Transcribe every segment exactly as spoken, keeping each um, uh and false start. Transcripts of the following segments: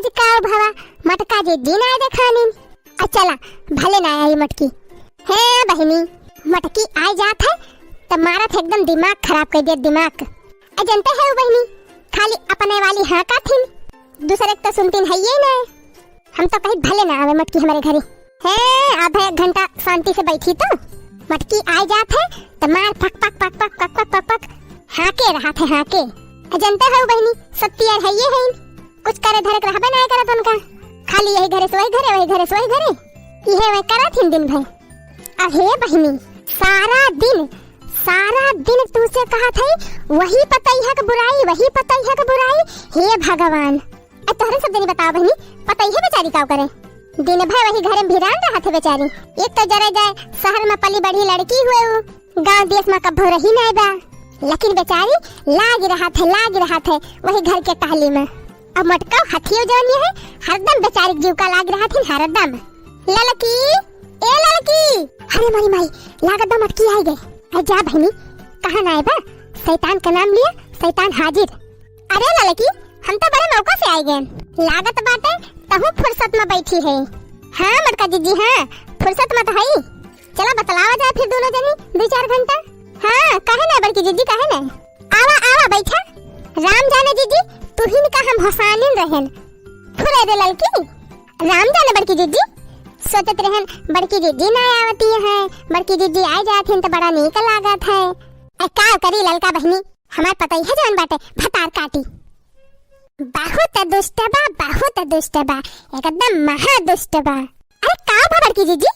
जी का भवा, मटका जिज्जी नाय देखानिन। आ चला, भले नाय आई मटकी। हे बहिनी, मटकी आय जात है, त मारत है एकदम दिमाग खराब कर दिया, दिमाग। आ जनते है बहिनी, खाली अपने वाली हाँका थिन, दूसरे के तो सुनतीन है ये ना। हम तो कही भले ना आवे मटकी हमरे घरे। हे, आधा एक घंटा शांति से बैठी तो। मटकी आय जात है, त मार पक पक पक पक हाँके रहत है, हाँके। आ जनते हो बहिनी, सत्तियर है ये है, कुछ करे धरे के रहबे ना करत उनका। खाली यही घरे से वही घरे, वही घरे से वही घरे, इहे वही करत हिन दिन भर। अहे बहिनी, सारा दिन, सारा दिन तुसे कहत है, वही पतैया के बुराई, वही पतैया के बुराई। हे भगवान, अब तोहरे सब जनी बताओ बहिनी, पतैया बेचारी का करे? दिन भर वही घरे में भिरान रहत है बेचारी। एक तो जरे जाए शहर में पली बढ़ी लड़की हुए उ, गाँव देश में कभो रही नाय बा, लेकिन बेचारी लाग रहत है, लाग रहत है वही घर के टहली में। अब मटका हथियो जौन ये है, हरदम बेचारी के जीव का लाग रहत है, हरदम। ललकी, ए ललकी, अरे मारी माई, लागत बा मटकी आई गए। अरे जा बहिनी, कहाँ ना आए बा, शैतान का नाम लिया, शैतान हाजिर। अरे ललकी, हम तो बड़े मौका से आई गए, लागत बाटे तहू फुर्सत में बैठी है। हाँ मटका जिज्जी, हाँ फुर्सत में तो है। चला बतलावा जाए फिर दोनों जनी दो चार घंटा। हाँ, काहे ना बड़की जिज्जी, काहे ना? आवा, आवा, बैठा। राम जाने जिज्जी, तुहिन का हम हसानिन रहेन। फुरे रे ललकी, राम जाने बड़की जिज्जी, सोचत रहेन बड़की जिज्जी ना आवती है, बड़की जिज्जी आ जात हिन तो बड़ा नीक लागत है। ए, का करी ललका बहिनी, हमार पतैया जौन बाटे भतार काटी। बहुत दुष्ट बा, बहुत दुष्ट बा, एकदम महा दुष्ट बा। अरे का बा बड़की जिज्जी?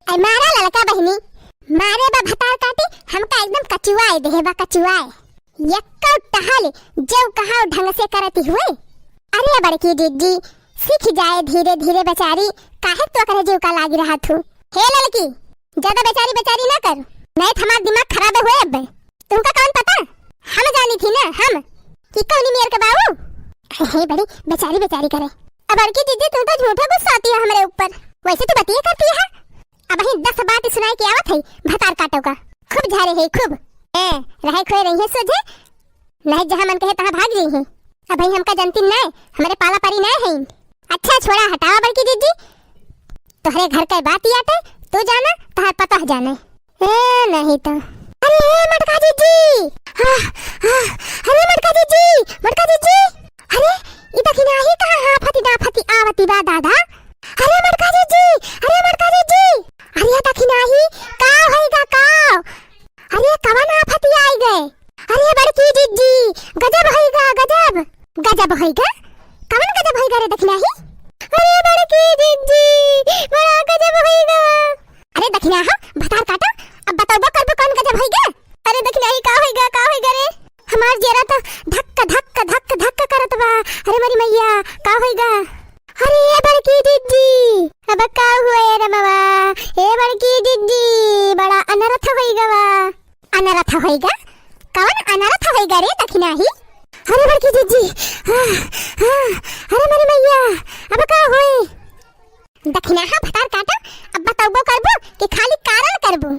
ए मारा ललका बहिनी, मारे बा भतार काटी, हमका एकदम कचुआए देहे बा, कचुआए। यक्का टहल जो कहा ढंग से करती हुए। अरे बड़की जिज्जी, सीख जाए धीरे धीरे बेचारी, काहे तो करे जीव का लागी रहत हूँ। हे ललकी, ज्यादा बेचारी बेचारी ना कर, नहीं तो हमार दिमाग खराब हुए अब। तुमका कौन पता? हम जानी थी ना हम कि कौनी मेर के बाऊ। हे बड़ी बेचारी बेचारी करे। अब बड़की जिज्जी, तू तो झूठा गुस्साती हो हमरे ऊपर। वैसे तो बतिये करती है, अब ही दस बात सुनाए के आवत है भतार काटो का। खूब झारे है खूब। ए, रहे खोए रही है सोझे, नहीं जहाँ मन कहे तहाँ भाग जाई है। अब ही हमका जनती नहीं, हमरे पाला परी नहीं है। अच्छा छोड़ा, हटावा बड़की जिज्जी, तोहरे घर के बात ही आटे, तू जाना, तोहर पतोह जाने। ए, नहीं तो। अरे, ए, मटका जिज्जी! हाँ, हाँ, अरे, मटका जिज्जी! मटका जिज्जी! अरे, ई दखिनाही कहाँ हाफती डाफती आवती बा दादा? अरे, मटका जिज्जी! अरे, मटका जिज्जी! अरे, दखिनाही, का होइगा, का? अरे, कवन आफती आई गए? अरे बड़की जिज्जी, गजब होइगा, गजब। गजब होइगा? कवन गजब होइगा रे दखिनाही? अरे बड़की जिज्जी, बड़ा गजब होइगा। अरे दखिनाहा, भतार काटा, अब बतौबो करबो कौन गजब होइगा? अरे दखिनाही, का होइगा, का होइगा रे? हमार जेरा तो धक धक धक धक करत बा। अरे मोरी मैया, का होइगा? अरे ए बड़की जिज्जी, अब का हुआ ए रमवा? ए बड़की जिज्जी, बड़ा अनरथ होइगा बा। अनरथ होइगा? कौन अनरथ होइगा रे दखिनाही? अरे बड़की जिज्जी, हाँ, हाँ, अरे मोरी मैया, अब का होई? दखिनाहा भतार काटा, अब बतौबो करबो कि खाली कारण करबो?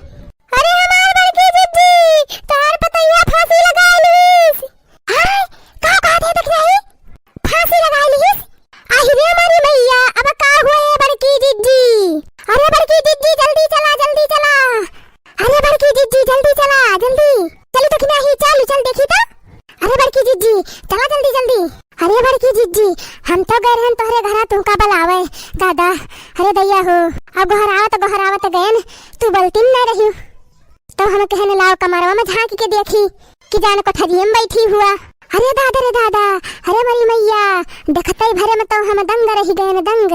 अरे हमार बड़की जिज्जी, तोहार पतैया फांसी लगा लिहिस। हाय, का कहत है दखिनाही? फांसी लगा लिहिस? आहि रे मोरी मैया, अब का हुए बड़की जिज्जी? अरे बड़की जिज्जी, जल्दी चला, जल्दी चला। अरे बड़की जिज्जी, जल्दी चला, जल्दी। चलू दखिनाही, चलू, चल देखी तो। अरे बड़की जिज्जी, चला जल्दी, जल्दी। अरे बड़की जिज्जी, हम तो गए रहन तोहरे घरा तुहका बुलावे, दादा। अरे दैया हो, अब गोहरावत, गोहरावत गएन, तू बोलती न रही। तो हम कहने लाओ कमरवा में झांक के देखी कि जान कोठरिया में बैठी हुआ। अरे दादा रे दादा, अरे मोरी मैया, देखते ही भरे में तो हम दंग रही गएन, दंग।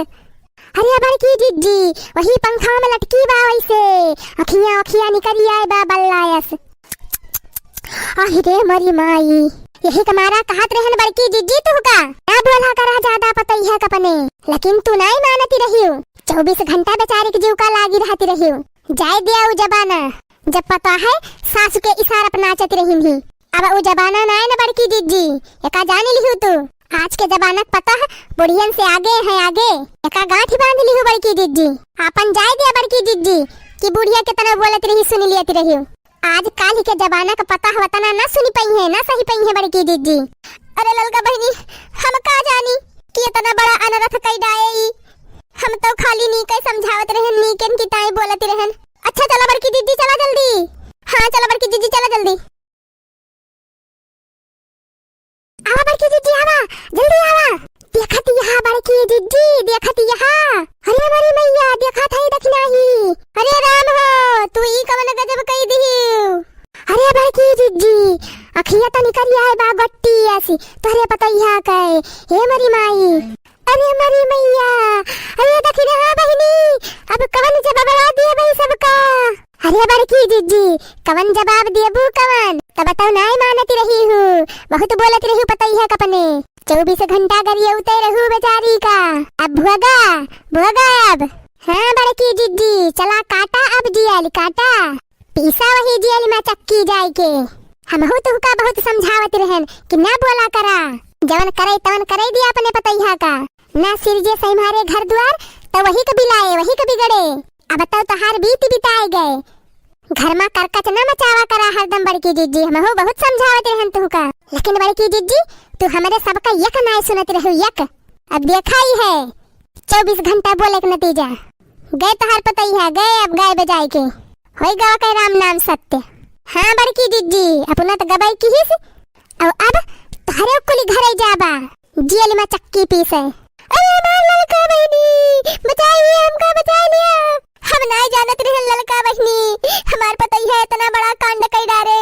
अरे बड़की जिज्जी, वही पंखा में लटकी बा वैसे, अखियां, अखियां निकरी आए बा बल्लायस। आहि रे मोरी माई, यही के मारा कहत रहन बड़की जिज्जी तुहका, ना बोला करा ज्यादा पतैया कपने, लेकिन तू नाई मानती रहियो, चौबीस घंटा बेचारी के जीव का लागी रहती रहियो। जाए दिया उ जमाना, जब पता है सासु के इशारा पर नाचत रही थी। अब उ जमाना ना है ना बड़की जिज्जी, एका जान लिहू तू। आज के जमाना के पता है बुढ़ियन से आगे है आगे, एका गांठ बांध लिहू बड़की जिज्जी। आपन जाए दिया बड़की जिज्जी कि बुढ़िया कितना बोलत रही सुन लियत रही। आज काल के जमाना के पता है वतना ना सुनी पई है, ना सही पई है बड़की जिज्जी। अरे ललका बहिनी, हम का जानी, कि इतना बड़ा अनरथ कई डाए ई। हम तो खाली नीके समझावत रहन, नीकेन की ताई बोलत रहन। अच्छा चला बड़की जिज्जी, चला जल्दी। हाँ चला बड़की जिज्जी, चला जल्दी। आवा बड़की जिज्जी, आवा, जल्दी आवा। देखत यहाँ बड़की जिज्जी, देखत यहाँ। अरे हमारी मैया, देखत है दखिनाही। अरे राम हो, तू ई कवन गजब कई दिहिउ। अरे बड़की जिज्जी, अखिया तो निकल आए बा गट्टी ऐसी। तोहरे पतैया के, हे मरी माई। अरे मरी मैया, अरे दखिनहा बहिनी, अब कवन जवाबवा दिए भाई सबका? अरे बड़की जिज्जी, कवन जवाब देबू कवन? तब तो नाय मानत रही हूँ, बहुत बोलत रही पतैया कपने। चउबीस घंटा गरियउते रहू बेचारी का। अब भोगा, भोगा अब। हाँ बड़की जिज्जी, चला काटा अब जियल काटा। पीसा वही जियल में चक्की जाए के। हमहू तुहका बहुत समझावत रहन कि ना बोला करा, जवन करे तवन करे दिया अपने पतैया का। ना सिरजे सही मारे घर द्वार, तो वही के बिलाए, वही के बिगड़े। अब तो तोहार बीत बिताए गए। घर मा करकच ना मचावा करा हरदम बड़की जिज्जी, हमहू बहुत समझावत रहन तुहका। लेकिन बड़की जिज्जी, तू हमरे सबका यक नाय सुनत रहू, यक। अब देखा ही है, चउबीस घंटा बोले के नतीजा। गए तोहार पतैया, गए अब गाय बजाए के। होई गवा के राम नाम सत्य। हाँ बड़की जिज्जी, अपना तो गबाई किहिस, और अब तोहरे कुली घरे जाबा। जियल में चक्की पीसे। अरे हमार ललका बहिनी, बचाई लिया हमका, बचाई लिया। हम नाय जानत रहन ललका बहिनी, हमार पतैया इतना बड़ा कांड कई डारे।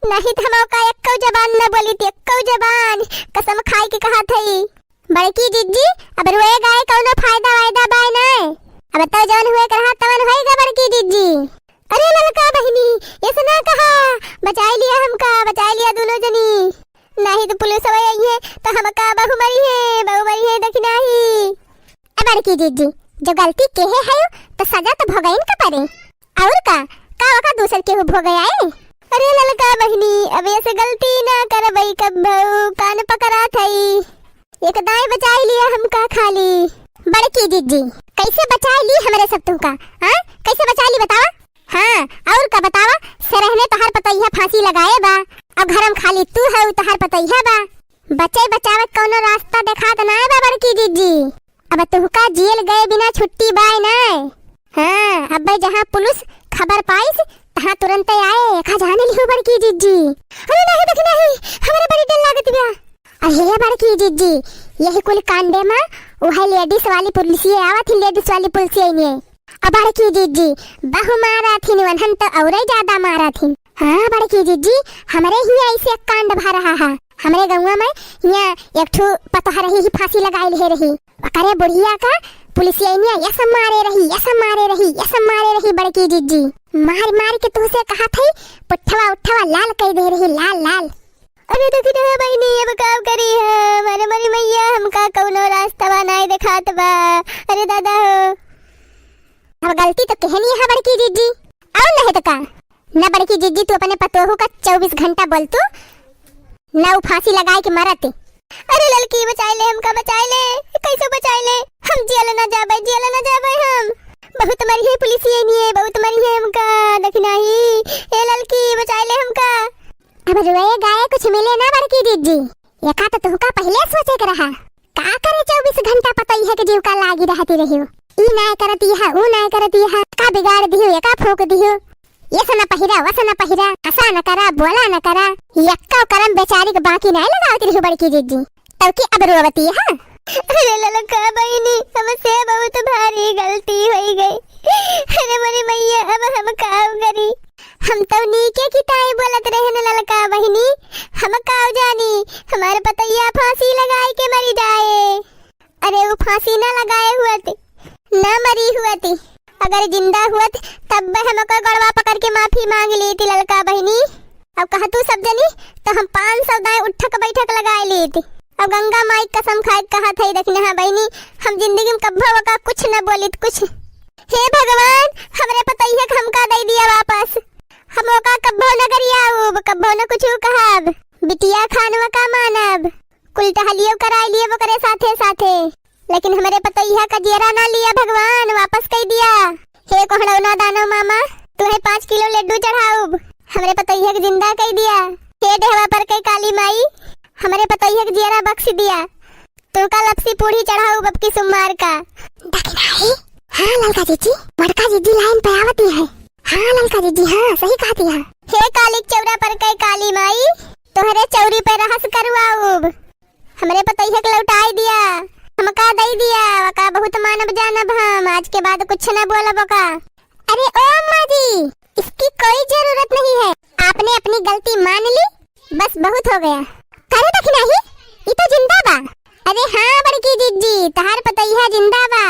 नहीं तो हम ओका एक्को जबान न बोली थी, एक्को जबान। कसम खाई के कहा थई। बड़की जिज्जी, अब रोए गाए कौनो फायदा वायदा बाय नाय। अब तो जौन हुए के रहा तवन होएगा बड़की जिज्जी। अरे ललका बहिनी, ऐसे ना कहा, बचाई लिया हमका, बचाई लिया दोनों जनी। नाही तो पुलिस वाले आई है तो हमका बहू मरी है, बहू मरी है, देखी नाही। ए बड़की जिज्जी, जो गलती केहे है तो सजा तो भोगइन का पड़े। और का, का वका दूसर केहू भोगे आए? अरे ललका बहिनी, अब ऐसे गलती ना करबई कब्बऊ, कान पकड़ा थई। एक दाई बचाई लिया हमका खाली। बड़की जिज्जी, कैसे बचाई ली हमरे सब तुहका? हाँ, कैसे बचाई ली बतावा? हाँ, और का बतावा, सरहने तोहार पतैया फांसी लगाए बा, अब घर में खाली तू है, तोहार पतैया बा। बचे बचावे कौनो रास्ता देखात नाय बा बड़की जिज्जी। अब तुहका जेल गए बिना छुट्टी बाय नाय। हाँ, अब जहाँ पुलिस खबर पाइस, तहाँ तुरंत आए, का जाने लिहो बड़की जिज्जी। अरे नहीं, देख नहीं, हमरे बड़ी डर लागत बा। अरे बड़की जिज्जी, यही कुल कांडे मा वह लेडीज वाली पुलिसिया आवत ही, लेडीज वाली पुलिसिया ही नहीं। अब बड़की जिज्जी, बहु मारा थिन, वनहन तो औरे ज्यादा मारा थिन। हाँ बड़की जिज्जी, हमरे ही ऐसे एक कांड भा रहा है। हमरे गौवा में यहाँ एक ठो पतोह रही ही, फांसी लगाई ले रही। ओकरे बुढ़िया का पुलिसिया ने यस मारे रही, यस मारे रही, यस मारे रही बड़की जिज्जी। मार मार के तुहसे कहा थई, पुट्ठवा उट्ठवा लाल कई दे रही, लाल लाल। अरे देखी ना बहिनी, अब का करी हम? अरे मरी मैया, हमका कौनो रास्ता बा नाय देखात बा। अरे दादा हो। अब गलती तो केहनी है बड़की जिज्जी, और नहीं तो का? ना बड़की जिज्जी, तू अपने पतोहू का चउबीस घंटा बोलतू, ना उ फांसी लगाए के मरत। अरे ललकी, बचाई ले हमका, बचाई ले, कैसे बचाई ले? हम जेल ना जाबे, जेल ना जाबे हम। बहुत मरी है पुलिसिया नहीं है, बहुत मरी है हमका, देख नहीं। ए ललकी, बचाई ले हमका। अब रोए गाए कुछ मिले ना बड़की जिज्जी, एका तो तुहका पहिले सोचे के रहा। का करे चउबीस घंटा पतोहिया के जीव का लागी रहती रही हो। ई नाय करती है, ऊ नाय करती है, का बिगाड़ दिहु, एका फूंक दिहु। ये सना पहिरा, वसना पहिरा, हंसा न करा, बोला न करा। यक्का करम बेचारी के बाकी नाय लगावती रही बड़की जिज्जी। तब की अब रोवती है। अरे ललका बहिनी, हमसे बहुत भारी गलती होई गई। अरे मोरी मैया, अब हम का करी? हम तो नीके की ताई बोलत रहे न ललका बहिनी, हम का जानी, हमारे पतैया फांसी लगाए के मरी जाए। अरे वो फांसी ना लगाए हुअत, ना मरी हुअत, अगर जिंदा हुअत तब हम ओकर गोड़वा पकड़ के माफी मांग लेती ललका बहिनी। अब कह तू सब जनी तो हम पाँच सौ दाएं उठक बैठक लगाए लेती। अब गंगा माई कसम खाए कहा थई, देखने हाँ बहिनी, हम जिंदगी में कब्बो ओका कुछ न बोलित कुछ। हे भगवान, हमरे पतैया के हमका दे दिया वापस। हम ओका कब्बो न गरियाउब, कब्बो न कुछ कहब। बिटिया खानवा का मानब, कुल टहलियो कराई लिए ओकरे साथे साथे, लेकिन हमरे पतैया का जियरा ना लिया भगवान, वापस कई दिया। हे कोहड़ौना दानव मामा, तुहे पाँच किलो लड्डू चढ़ाउब, हमरे पतैया के जिंदा कई दिया। हे डेहवा पर के काली माई, हमरे पतैया के जियरा बख्श दिया। तोहका लपसी पूड़ी चढ़ाउब अबकी सोमवार का। दखिनाही? हाँ ललका जिज्जी, बड़का जिज्जी लाइन पे आवती है। हाँ ललका जिज्जी, हाँ सही कहती है। हे काली क चौरा पर कै काली माई, तोहरे चौरी पे रहस करवाउब। हमरे पतोहिया के लौटाई दिया, हमका दई दिया, वका बहुत मानब जानब हम, आज के बाद कुछ न बोलब ओका। अरे ओ अम्मा जी, इसकी कोई जरूरत नहीं है, आपने अपनी गलती मान ली, बस बहुत हो गया। करे दखिनाही, ई तो जिंदा बा। अरे हाँ बड़की जिज्जी, तहार पतोहिया जिंदा बा।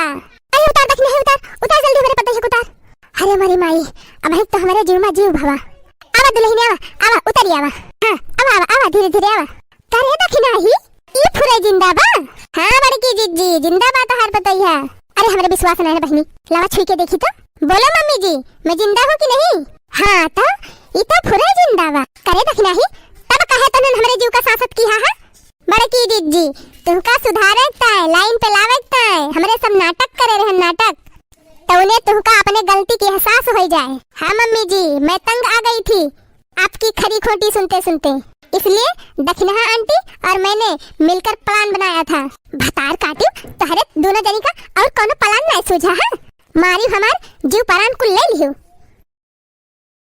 अरे उतार दखिनाही, उतार, उतार जल्दी हमरे पतोहिया के उतार। अरे मोरी माई, अबहिं तो हमरे जीव मा जीव भवा। आवा दुलहिन आवा, आवा उतरी आवा। हाँ आवा आवा आवा, धीरे धीरे आवा। करे दखिनाही, ई फुरई जिंदा बा? हाँ बड़की जिज्जी, जिंदा बा तहार पतोहिया। अरे हमरे विश्वास नाहीं है बहिनी, लावा छुई के देखी तो। बोलो मम्मी जी, मैं जिंदा हूँ कि नहीं? हाँ तो, ई तो फुरई जिंदा बा। करे दखिनाही, तब काहे तनन हमरे जीव का सासत किहा है? बड़की जिज्जी, तुहका सुधारे क ताय, लाइन पे लावे क ताय, हमरे सब नाटक करे रहन नाटक। तौने तुहका अपने गलती के एहसास होइ जाए। हाँ मम्मी जी, मैं तंग आ गई थी आपकी खरी खोटी सुनते सुनते, इसलिए दखिनहा आंटी और मैंने मिलकर प्लान बनाया था। भतार काटी तोहरे दोनों जनी का और कोनो प्लान नहीं सूझा है? मारी हमार जीव परान कुल ले लियो।